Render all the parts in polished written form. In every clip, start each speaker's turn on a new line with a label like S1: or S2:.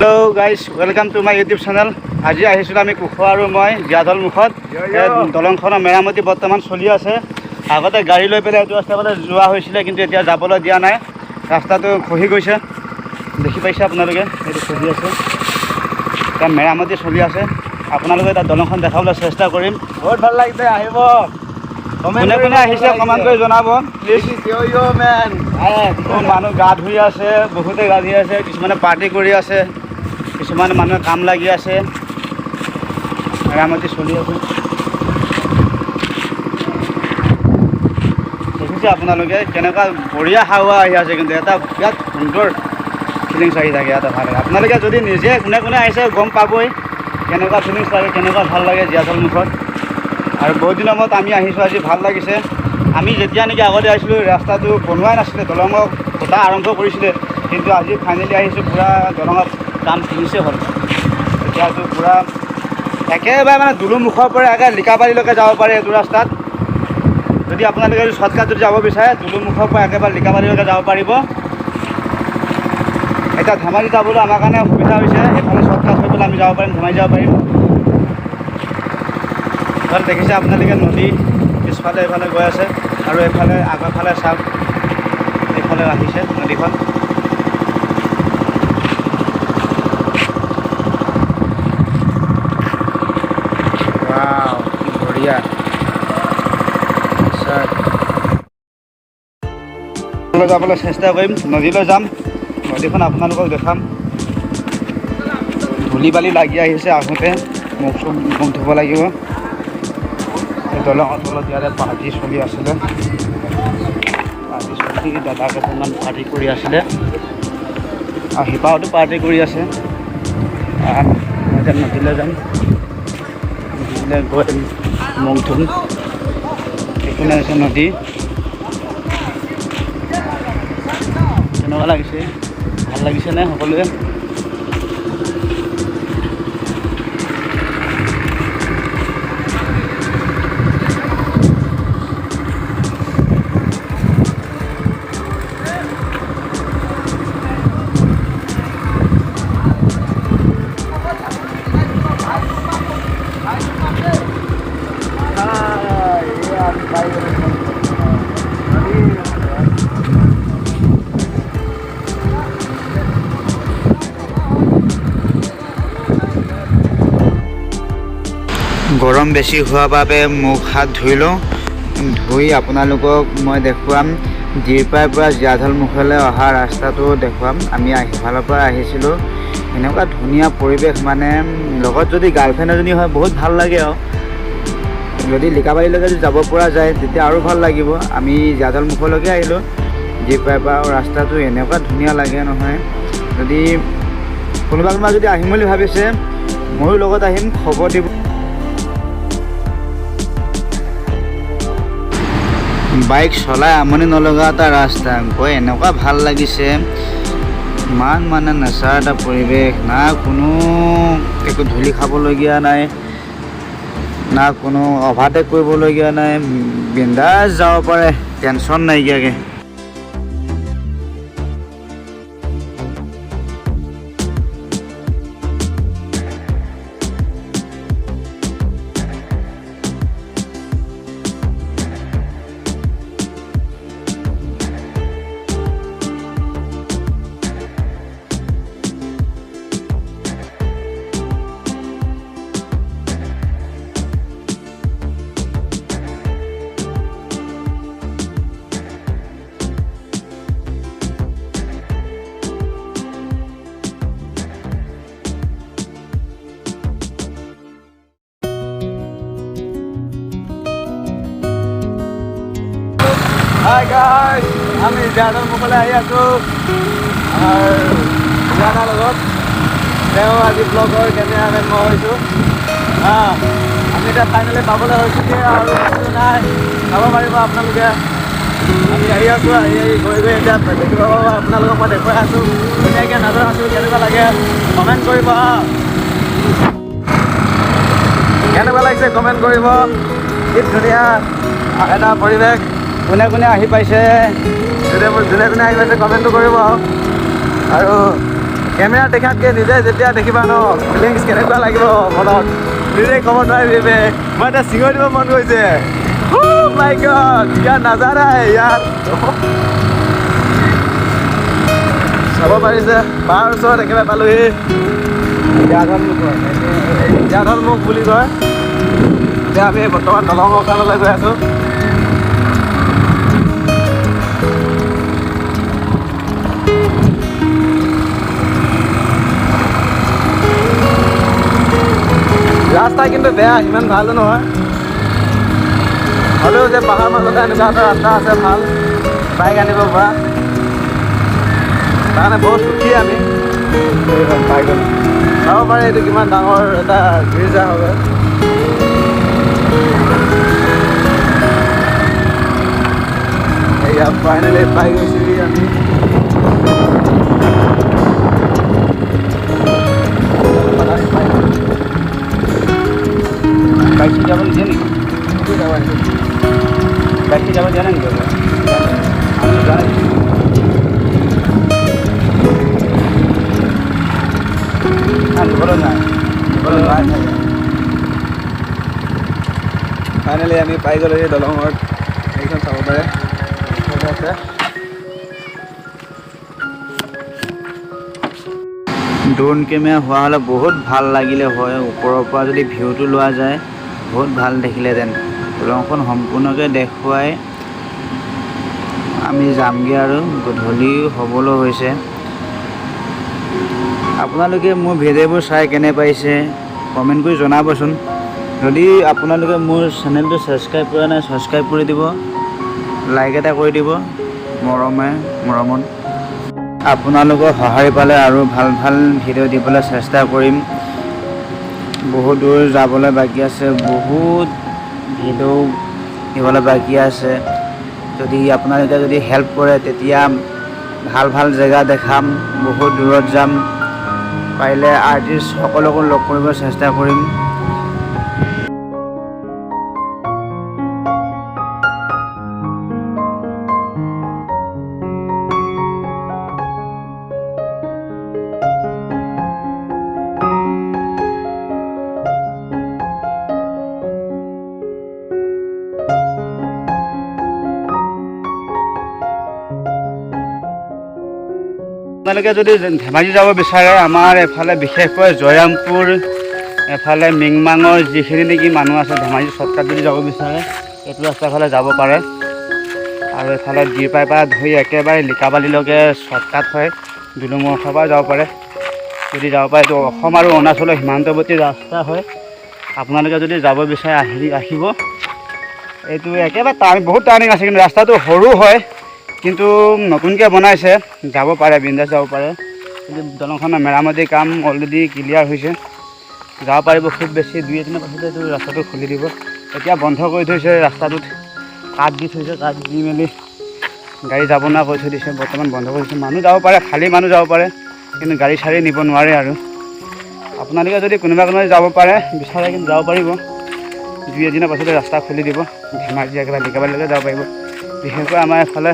S1: Hello guys, welcome to my YouTube channel. আজি আহিছিলোঁ আমি কুশ আৰু মই জীয়াঢল মুখত। এই দলংখনৰ মেৰামতি বৰ্তমান চলি আছে। আগতে গাড়ী লৈ পেলাই এইটো ৰাস্তা ফালে যোৱা হৈছিলে, কিন্তু এতিয়া যাবলৈ দিয়া নাই। ৰাস্তাটো খহি গৈছে, দেখি পাইছে আপোনালোকে, সেইটো খহি আছে। এতিয়া মেৰামতি চলি আছে। আপোনালোকে তাত দলংখন দেখাবলৈ চেষ্টা কৰিম।
S2: বহুত ভাল লাগিছে, আহিব।
S1: কোনে কোনে আহিছে কমেণ্ট কৰি জনাব প্লিজ। মানুহ গা ধুই আছে, বহুতে গা ধুই আছে, কিছুমানে পাৰ্টি কৰি আছে, কিছুমান মানুহে কাম লাগি আছে। মেৰামতি চলি আছে, দেখিছে আপোনালোকে কেনেকুৱা বঢ়িয়া হাৱা আহি আছে। কিন্তু এটা বিৰাট সুন্দৰ ফিলিংছ আহি থাকে ইয়াতে, ভাল লাগে। আপোনালোকে যদি নিজে কোনে কোনে আহিছে গম পাবই কেনেকুৱা ফিলিংছ লাগে, কেনেকুৱা ভাল লাগে জীয়াঢল মুখত। আৰু বহুত দিনৰ মূৰত আমি আহিছোঁ, আজি ভাল লাগিছে। আমি যেতিয়া নেকি আগতে আহিছিলোঁ ৰাস্তাটো বনোৱাই নাছিলে, দলঙৰ খুঁটা আৰম্ভ কৰিছিলে, কিন্তু আজি ফাইনেলি আহিছোঁ, পূৰা দলঙৰ কাম ফিনিছে হ'ল। এতিয়াতো পূৰা একেবাৰে মানে দুলুমুখৰ পৰা একে লিকাবাৰীলৈকে যাব পাৰে এইটো ৰাস্তাত। যদি আপোনালোকে শ্বৰ্টকাট যদি যাব বিচাৰে, দুলুমুখৰ পৰা একেবাৰে লিকাবাৰীলৈকে যাব পাৰিব। এতিয়া ধেমাজি যাবলৈ আমাৰ কাৰণে সুবিধা হৈছে, এইফালে শ্বৰ্টকাট হৈ পেলাই আমি যাব পাৰিম, ধেমাজি যাব পাৰিম। এইফালে দেখিছে আপোনালোকে নদী পিছফালে এইফালে গৈ আছে, আৰু এইফালে আগৰফালে চাওক, এইফালে আহিছে নদীখন। ৱাও, কি বঢ়িয়া। যাবলৈ চেষ্টা কৰিম, নদীলৈ যাম, নদীখন আপোনালোকক দেখাম। ধূলি বালি লাগি আহিছে আহোঁতে, মুখ চুখ মুখ ধুব লাগিব। দলঙৰ তলত ইয়াতে পাৰ্টি চলি আছিলে, পাৰ্টি চলি দাদা কেইজনমান পাৰ্টি কৰি আছিলে, আৰু সিপাৰতো পাৰ্টি কৰি আছে। এতিয়া নদীলৈ যাম, নদীলৈ গৈ মুখ ধুম। এইখনে হৈছে নদী। কেনেকুৱা লাগিছে, ভাল লাগিছেনে সকলোৱে? গৰম বেছি হোৱাৰ বাবে মুখ হাত ধুই লওঁ, ধুই আপোনালোকক মই দেখুৱাম ডিৰপাইৰ পৰা জীয়াঢল মুখলৈ অহা ৰাস্তাটো দেখুৱাম। আমি সিফালৰ পৰা আহিছিলোঁ, এনেকুৱা ধুনীয়া পৰিৱেশ, মানে লগত যদি গাৰ্লফ্ৰেণ্ড এজনী হয় বহুত ভাল লাগে। আৰু যদি লিকাবাৰীলৈকে যদি যাব পৰা যায় তেতিয়া আৰু ভাল লাগিব। আমি জীয়াঢল মুখলৈকে আহিলোঁ ডিৰপাইৰ পৰা, আৰু ৰাস্তাটো এনেকুৱা ধুনীয়া লাগে নহয়। যদি কোনোবা কোনোবা যদি আহিম বুলি ভাবিছে, ময়ো লগত আহিম, খবৰ দিব। বাইক চলাই আমনি নলগা এটা ৰাস্তা, গৈ এনেকুৱা ভাল লাগিছে। ইমান মানে নেচাৰ এটা পৰিৱেশ, না কোনো একো ধূলি খাবলগীয়া নাই, না কোনো অভাৰটেক কৰিবলগীয়া নাই, বিন্দাছ যাব পাৰে টেনশ্যন নাইকিয়াকৈ।
S2: হাই গাইজ, আমি জীয়াঢল মুখলৈ আহি আছোঁ আমাৰ জীয়ানাৰ লগত। তেওঁ আজি ব্লগৰ কেমেৰামেন মই হৈছোঁ। আমি এতিয়া ফাইনেলি পাবলৈ হৈছোঁগৈ, আৰু বেছি নাই, চাব পাৰিব আপোনালোকে। আমি আহি আছোঁ, আহি আহি গৈ গৈ এতিয়া দেখিব পাব আপোনালোকক মই দেখুৱাই আছোঁ ধুনীয়াকৈ। নজৰ আছোঁ, কেনেকুৱা লাগে কমেণ্ট কৰিব। কেনেকুৱা লাগিছে কমেণ্ট কৰিব। কি ধুনীয়া এটা পৰিৱেশ।
S1: কোনে কোনে আহি পাইছে?
S2: যোনে যোনে আহি পাইছে কমেণ্টটো কৰিব। আৰু কেমেৰা দেখাতকৈ নিজে যেতিয়া দেখিবা ন ফিলিংছ কেনেকুৱা লাগিব মনত নিজে ক'ব নোৱাৰিবি। মই এটা চিঞৰ দিব মন গৈছে, মাই গড ইয়াৰ নাজাৰা ইয়াৰ। চাব পাৰিছে বাৰ ওচৰত একেবাৰে পালোহি, জীয়াঢল মুখ বুলি কয়। এতিয়া আমি বৰ্তমান দলঙৰ কাষলৈ গৈ আছোঁ। ৰাস্তা কিন্তু বেয়া, সিমান ভালো নহয়, হ'লেও যে পাহাৰ মাজতে এনেকুৱা এটা ৰাস্তা আছে ভাল বাইক আনিব পৰা, তাৰকাৰণে বহুত সুখী আমি। বাইক চাব পাৰে এইটো কিমান ডাঙৰ এটা গীৰ্জা হ'ব। এয়া ফাইনেলি পাই গৈছোহি আমি।
S1: বাইক যাব নিদিয়ে নেকি? বাইক যাব দিয়া নাই নেকি? আমি যোৱা নাই।
S2: ফাইনেলি আমি পাই গ'লো এই দলঙত, এইখন চাব পাৰে আছে।
S1: ড্ৰোন কেমেৰা হোৱা হ'লে বহুত ভাল লাগিলে হয়, ওপৰৰ পৰা যদি ভিউটো লোৱা যায় বহুত ভাল দেখিলেহেঁতেন। দলংখন সম্পূৰ্ণকৈ দেখুৱাই আমি যামগৈ আৰু গধূলি হ'বলৈ হৈছে। আপোনালোকে মোৰ ভিডিঅ'বোৰ চাই কেনে পাইছে কমেণ্ট কৰি জনাবচোন। যদি আপোনালোকে মোৰ চেনেলটো ছাবস্ক্ৰাইব কৰা নাই, ছাবস্ক্ৰাইব কৰি দিব, লাইক এটা কৰি দিব মৰমে মৰমত। আপোনালোকৰ সঁহাৰি পালে আৰু ভাল ভাল ভিডিঅ' দিবলৈ চেষ্টা কৰিম। বহুত দূৰ যাবলৈ বাকী আছে, বহুত ভিডিঅ' দিবলৈ বাকী আছে। যদি আপোনালোকে যদি হেল্প কৰে তেতিয়া ভাল ভাল জেগা দেখাম, বহুত দূৰত যাম, পাৰিলে আৰ্টিষ্টসকলকো লগ কৰিব চেষ্টা কৰিম। আপোনালোকে যদি ধেমাজি যাব বিচাৰে, আমাৰ এফালে বিশেষকৈ জয়ৰামপুৰ এফালে মিংমাঙৰ যিখিনি নেকি মানুহ আছে, ধেমাজি শ্বৰ্টকাট যদি যাব বিচাৰে এইটো ৰাস্তাৰ ফালে যাব পাৰে। আৰু এফালে ডিৰপাইৰ পৰা ধৰি একেবাৰে লিকাবালিলৈকে শ্বৰ্টকাট হয়, দুলুঙৰ পৰা যাব পাৰে। যদি যাব পাৰে এইটো অসম আৰু অৰুণাচলৰ সীমান্তৱৰ্তী ৰাস্তা হয়। আপোনালোকে যদি যাব বিচাৰে আহিব। এইটো একেবাৰে বহুত টাৰ্ণিং আছে, কিন্তু ৰাস্তাটো সৰু হয়, কিন্তু নতুনকৈ বনাইছে, যাব পাৰে, বিন্দাছ যাব পাৰে। কিন্তু দলংখনৰ মেৰামতিৰ কাম অলৰেডি ক্লিয়াৰ হৈছে, যাব পাৰিব। খুব বেছি দুই এদিনৰ পাছতে এইটো ৰাস্তাটো খুলি দিব। এতিয়া বন্ধ কৰি থৈছে ৰাস্তাটোত, কাঠ দি থৈছে, কাঠ দি মেলি গাড়ী যাব নোৱাৰা কৰি থৈ দিছে, বৰ্তমান বন্ধ কৰি থৈছে। মানুহ যাব পাৰে, খালী মানুহ যাব পাৰে, কিন্তু গাড়ী চাড়ী নিব নোৱাৰে। আৰু আপোনালোকে যদি কোনোবা কোনোবাই যাব পাৰে বিচাৰে কিন্তু যাব পাৰিব। দুই এদিনৰ পাছতে ৰাস্তা খুলি দিব, ধেমাজি একেবাৰে লিকাবালিলৈকে যাব পাৰিব। বিশেষকৈ আমাৰ এফালে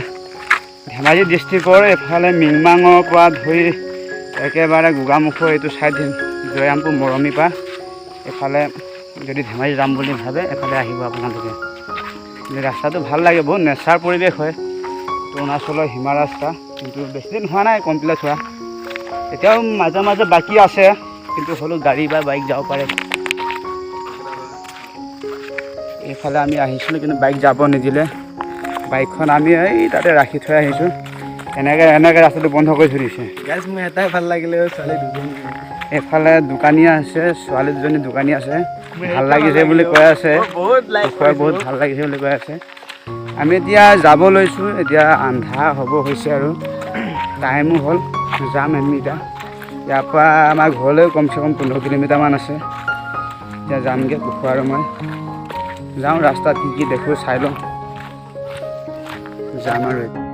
S1: ধেমাজি ডিষ্ট্ৰিক্টৰ এইফালে মিংমাঙৰ পৰা ধৰি একেবাৰে গোগামুখৰ এইটো ছাইড জয়ৰামপুৰ মৰমীৰ পৰা এইফালে যদি ধেমাজি যাম বুলি ভাবে এফালে আহিব আপোনালোকে। কিন্তু ৰাস্তাটো ভাল লাগে, বহুত নেচাৰ পৰিৱেশ হয়। অৰুণাচলৰ সীমা ৰাস্তা, কিন্তু বেছিদিন হোৱা নাই কমপ্লিট হোৱা, এতিয়াও মাজে মাজে বাকী আছে, কিন্তু হ'লেও গাড়ী বা বাইক যাব পাৰে। এইফালে আমি আহিছিলোঁ, কিন্তু বাইক যাব নিদিলে, বাইকখন আমি এই তাতে ৰাখি থৈ আহিছোঁ। এনেকৈ এনেকৈ ৰাস্তাটো বন্ধ কৰি থৈ দিছে।
S2: গাইজ মোৰ এটাই ভাল লাগিলে, ছোৱালী দুজনী
S1: এইফালে দোকানী আছে, ছোৱালী দুজনী দোকানী আছে, ভাল লাগিছে বুলি কৈ আছে, বহুত ভাল লাগিছে বুলি কৈ আছে। আমি এতিয়া যাব লৈছোঁ, এতিয়া আন্ধাৰ হ'ব হৈছে আৰু টাইমো হ'ল, যাম আমি এতিয়া। ইয়াৰ পৰা আমাৰ ঘৰলৈ কমচে কম 15 কিলোমিটাৰমান আছে। এতিয়া যামগৈ কুশু আৰু মই যাওঁ, ৰাস্তাত কি কি দেখোঁ চাই লওঁ, যাম আৰু।